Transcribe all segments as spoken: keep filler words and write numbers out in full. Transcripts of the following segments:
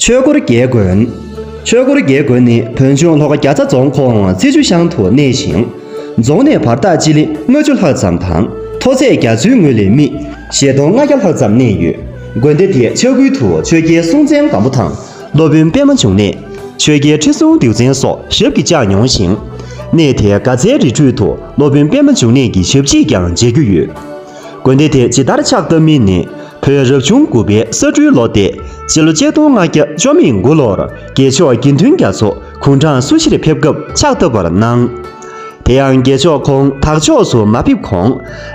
ཆོས་འཁོར་རྒྱལ་དགོན། ཆོས་འཁོར་རྒྱལ་དགོན་ནི་བོད་ལྗོངས་ལྷོ་ཁ་རྒྱ་ཚ་རྫོང་ཁོངས་རྩེ་ཆུ་ཤང་དུ་གནས་ཤིང་། རྫོང་ནས་བར་ཐག་སྤྱི་ལེ་ལྔ་བཅུ་ལྷག་ཙམ་དང་། མཐོ་ཚད་རྒྱ་མཚོའི་ངོས་ལས་མི་བཞི་སྟོང་ལྔ་བརྒྱ་ལྷག་ཙམ་གནས་ཡོད། དགོན་སྡེ་དེའི་ཆ་ཁུལ་དུ་ཆོས་རྒྱལ་སྲོང་བཙན་སྒམ་པོ་དང་། སློབ་དཔོན་པད་མ་འབྱུང་གནས། ཆོས་རྒྱལ་ཁྲི་སྲོང་ལྡེའུ་བཙན་སོགས་ཞབས་ཀྱིས་བཅགས་མྱོང་ཞིང་། གནས་དེའི་དགའ་ཚལ་རི་ཁྲོད་དུ་སློབ་དཔོན་པད་མ་འབྱུང་གནས་ཀྱི་ཞབས་རྗེས་ཀྱང་མཇལ་རྒྱུ་ཡོད། དགོན་སྡེ་དེ་ཇི་ལྟར་ཕྱག་བཏབ་མིན་ནི། བོད་རབ་བྱུང་དགུ་པའི་ས་སྦྲུལ་ལོ་སྟེ། སྤྱི་ལོ་ཆིག་སྟོང་ལྔ་བརྒྱ་བཅོ་མེད་དགུ་ལོར་དགེ་མཆོག་དགེ་འདུན་རྒྱ་མཚོ་དགུང་གྲངས་སུམ་ཅུ་ཞིག་ཕེབས་སྐབས་ཕྱག་བཏབ་པར་གནང་། དེ་ཡང་དགེ་མཆོག་ཁོང་དྭགས་ཕྱོགས་སུ་མ་ཕེབས་གོང་།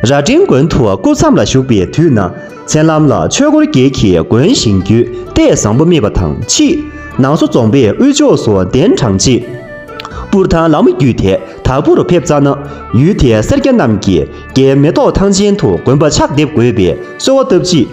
རྭ་སྒྲེང་དགོན་དུ་སྐུ་མཚམས་ལ་བཞུགས་པའི་དུས་ན། མཚན་ལམ་ལ་ཆོས་འཁོར་རྒྱལ་གྱི་དགོན་བཞེངས་རྒྱུའི་ལྟས་བཟང་པོ་སྨྲས་པ་དང་ཕྱིས། ནང་སོ་རྫོང་པས་དབུས་ཕྱོགས་སུ་གདན་དྲངས་རྗེས། སྤུར་ཐང་ལ་མོ་བརྒྱུད་དེ་དྭགས་པོ་རུ་ཕེབས་ཙ་ན། ཡུལ་དེའི་སེར་སྐྱ་རྣམས་ཀྱིས་རྒྱའི་མེ་ཏོག་ཐང་ཆེན་དུ་དགོན་པ་ཕྱག་འདེབས་དགོས་པའི་གསོལ་བ་བཏབ་རྗེས།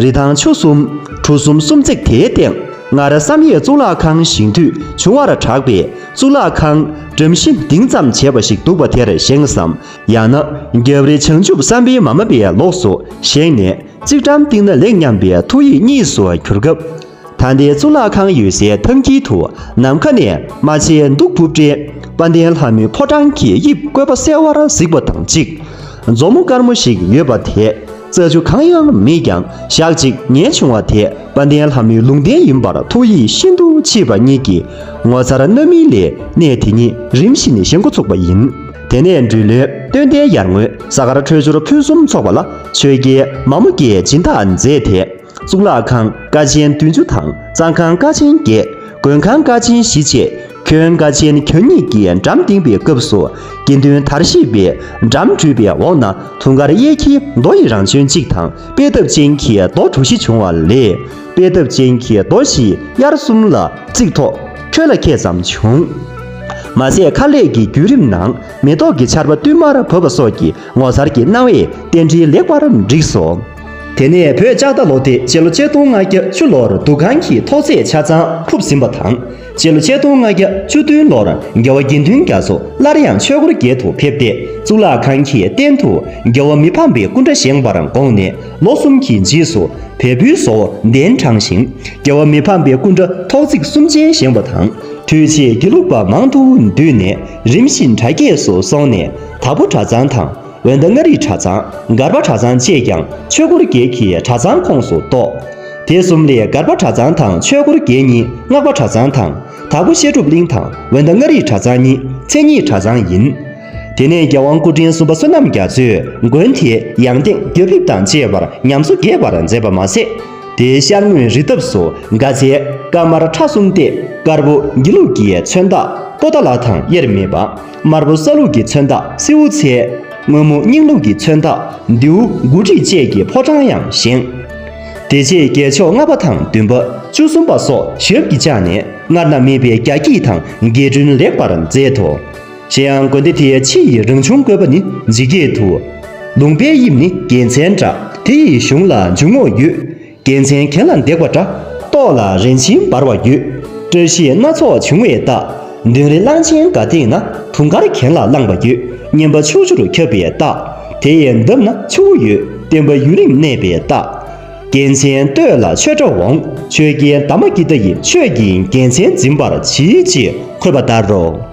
རི་ཐང་ཆུ་གསུམ་གྲུ་གསུམ་གསུམ་བརྩེགས་དེའི་སྟེང་སྔར་བསམ་ཡས་གཙུག་ལག་ཁང་བཞེངས་དུས་བྱུང་བར་གྲགས་པའི་གཙུག་ལག་ཁང་འགྲམ་བཞི་ལྡིང་ཙམ་བྱས་པ་ཞིག་འདུག་པ་དེར་བཞེངས་སམ། ཡང་ན་རྒྱབ་རི་བྱང་ཆུབ་བསམ་འཕེལ་མ་མ་པའི་ལོགས་སུ་བཞེངས་ནས། རྩིག་འགྲམ་སྟེང་ན་ལེགས་སྙམ་པའི་ཐུགས་ཡིད་གཉིས་སུ་གྱུར་སྐབས། ད་ལྟའི་གཙུག་ལག་ཁང་ཡོད་སའི་ཐང་དཀྱིལ་དུ་ནམ་མཁའ་ནས་རྨ་བྱའི་གདུགས་ཕུབ་སྟེ། དཔལ་ལྡན་ལྷ་མོའི་ཕོ་བྲང་གི་དབྱིབས་བཀོད་པ་གསལ་བར་གཟིགས་པ་དང་གཅིག། མཛོ་མོ་དཀར་མོ་ཞིག་ཡོད་པ་དེ་རྩྭ་ཆུ་གང་ཡང་མེད་ཀྱང་ཞག་གཅིག་ཉལ་བྱུང་བ་དེ་དཔལ་ལྡན་ལྷ་མོའི་ལུང་བསྟན་ཡིན་པར་ཐུགས་ཡིད་ཤིན་ཏུ་ཆེས་པ་ཉིད་ཀྱིས་ངོ་མཚར་རྣམ་སྨིན་ལས་གནས་དེ་ཉིད་རིམ་བཞིན་བཞེངས་འགོ་ཚུགས་པ་ཡིན། དེ་ནས་འབྲི་ལོའི་སྟོན་ཟླའི་ཡར་ངོའི་གཟའ་སྐར་འཕྲོད་སྦྱོར་ཕུན་སུམ་ཚོགས་པ་ལ་ཆོས་རྒྱལ་མ་མོ་རྒྱས་སྦྱིན་བདག་མཛད་དེ། གཙུག་ལག་ཁང་ཀ་ཆེན་བདུན་ཅུ་དང་གཙང་ཁང་ཀ་ཆེན་བརྒྱད། མགོན་ཁང་ཀ་ཆེན་བཞི་བཅས་ཁྱོན་ཀ་ཆེན་གྱ་གཉིས་ཀྱི་འགྲམ་བཏིང་བའི་སྐབས་སུ། དགེ་འདུན་དར་ཞེས་པའི་འགྲམ་བྲུས་པའི་འོག་ན་དུང་དཀར་གཡས་འཁྱིལ་རྡོ་ཡི་རང་བྱོན་གཅིག་དང་དཔེ་སྟབས་ཅན་གྱི་རྡོ་གྲུ་བཞི་བྱུང་བ་ལས། དཔེ་སྟབས་ཅན་གྱི་རྡོ་བཞི་དབྱར་གསུམ་ལ་རྩིག་ཐོག་ཁྱོན་ལ་ཁད་ཙམ་བྱུང་། མ་ཟད་མཁར་ལས་ཀྱི་བརྒྱུད་རིམ་ནང་མེ་ཏོག་གི་ཆར་པ་བསྟུད་མར་བབས་པ་སོགས་ཀྱི་ངོ་མཚར་གྱི་སྣང་བས་རྟེན་འབྲེལ་ལེགས་པར་འགྲིགས་སོ། དེ་ནས་བོད་ལྕགས་རྟ་ལོ་སྟེ་སྤྱི་ལོ་ཆིག་སྟོང་ལྔ་བརྒྱ་བཅུ་ལོར་འདུ་ཁང་གི་ཐོག་བརྩེགས་ཆ་ཚང་ཕུབ་ཟིན་པ་དང་། སྤྱི་ལོ་ཆིག་སྟོང་ལྔ་བརྒྱ་བཅུ་བདུན་ལོར་རྒྱལ་བ་དགེ་འདུན་རྒྱ་མཚོ་སླར་ཡང་ཆོས་འཁོར་རྒྱལ་དུ་ཕེབས་ཏེ། གཙུག་ལག་ཁང་གི་རྟེན་དུ་རྒྱལ་བ་མི་ཕམ་པའི་སྐུ་འདྲ་བཞེངས་པར་དགོངས་ནས། ལོ་གསུམ་གྱི་རྗེས་སུ་བལ་པོའི་བཟོ་བོ་གདན་དྲངས་ཤིང་། རྒྱལ་བ་མི་ཕམ་པའི་སྐུ་འདྲ་ཐོག་བརྩེགས་གསུམ་ཅན་བཞེངས་པ་དང་། དུས་ཕྱིས་དགེ་ལུགས་པ་མང་དུ་འདུས་ནས་རིམ་བཞིན་གྲ་རྒྱས་སུ་སོང་ནས། དྭགས་པོ་གྲྭ་ཚང་དང་། འོན་ཏ་མངའ་རིས་གྲྭ་ཚང་། སྒར་པ་གྲྭ་ཚང་བཅས་ཀྱང་ཆོས་འཁོར་རྒྱལ་གྱི་གྲྭ་ཚང་ཁོངས་སུ་གཏོགས། དེ་གསུམ་ལས་སྒར་པ་གྲྭ་ཚང་དང་ཆོས་འཁོར་རྒྱལ་གཉིས་སྔགས་པ་གྲྭ་ཚང་དང་། དྭགས་པོ་བཤད་སྒྲུབ་གླིང་དང་འོན་ཏ་མངའ་རིས་གྲྭ་ཚང་གཉིས་མཚན་ཉིད་གྲྭ་ཚང་ཡིན། དེ་ནས་རྒྱལ་དབང་སྐུ་ཕྲེང་གསུམ་པ་བསོད་ནམས་རྒྱ་མཚོས་དགོན་དེའི་ཡང་སྟེང་རྒྱ་ཕིབས་དང་བཅས་པར་ཉམས་གསོ་རྒྱས་པར་མཛད་པ་མ་ཟད། དེའི་ཤར་ངོས་རི་འདབས་སུ་དགའ་ཚལ་དཀར་དམར་ཁྲ་གསུམ་སྟེ། དཀར་པོ་དགེ་ལུགས་ཀྱི་མཚོན་རྟགས་པོ་ཏཱ་ལ་དང་དབྱེར་མེད་པ། དམར་པོ་ས་ལུགས་ཀྱི་མཚོན་རྟགས་སེའུ་མཚལ། སྔོན་མོ་རྙིང་ལུགས་ཀྱི་མཚོན་རྟགས་རྡེའུ་དགུ་བྲིས་བཅས་ཀྱི་ཕོ་བྲང་ཡང་བཞེངས། དེ་རྗེས་རྒྱལ་མཆོག་ལྔ་པ་དང་བདུན་པ་བཅུ་གསུམ་པ་སོགས་ཞབས་ཀྱིས་བཅགས་ནས་སྔར་ན་མེད་པའི་རྒྱ་སྐྱེད་དང་རྒྱས་སྐྲུན་ལེགས་པར་མཛད་དོ། གཞན་ཡང་དགོན་སྡེ་དེའི་ཕྱི་ཡི་རང་བྱུང་བཀོད་པ་ནི་ཇི་སྐད་དུ། ལུང་པའི་དབྱིབས་ནི་རྒྱལ་མཚན་འདྲ། དེ་ཡི་གཞུང་ལ་འཇུག་ངོགས་ཡོད། རྒྱལ་མཚན་གྱེན་ལ་འདེགས་པ་འདྲ། ཏོག་ལ་རིན་ཆེན་འབར་བ་ཡོད། བཀྲ་ཤིས་སྣ་ཚོགས་འབྱུང་བའི་རྟགས། མདུན་རི་གླང་ཆེན་དགའ་སྟེང་ན། དུང་དཀར་གྱེན་ལ་བསླངས་པ་ཡོད། མཉན་པ་ཕྱོགས་བཅུར་ཁྱབ་པའི་རྟགས། དེ་ཡི་འདབས་ན་ཆུ་བོ་ཡོད། བསྟན་པ་ཡུན་རིང་གནས་པའི་རྟགས། རྒྱལ་མཚན་སྟོད་ལ་ཆོས་སྒྲ་འོང་། ཆོས་རྒྱལ་དྷརྨ་ཀི་ཏ་ཡིས། ཆོས་ཀྱི་རྒྱལ་མཚན་འཛིན་པར་གྱིས། ཅེས་འཁོད་པ་ལྟར་རོ།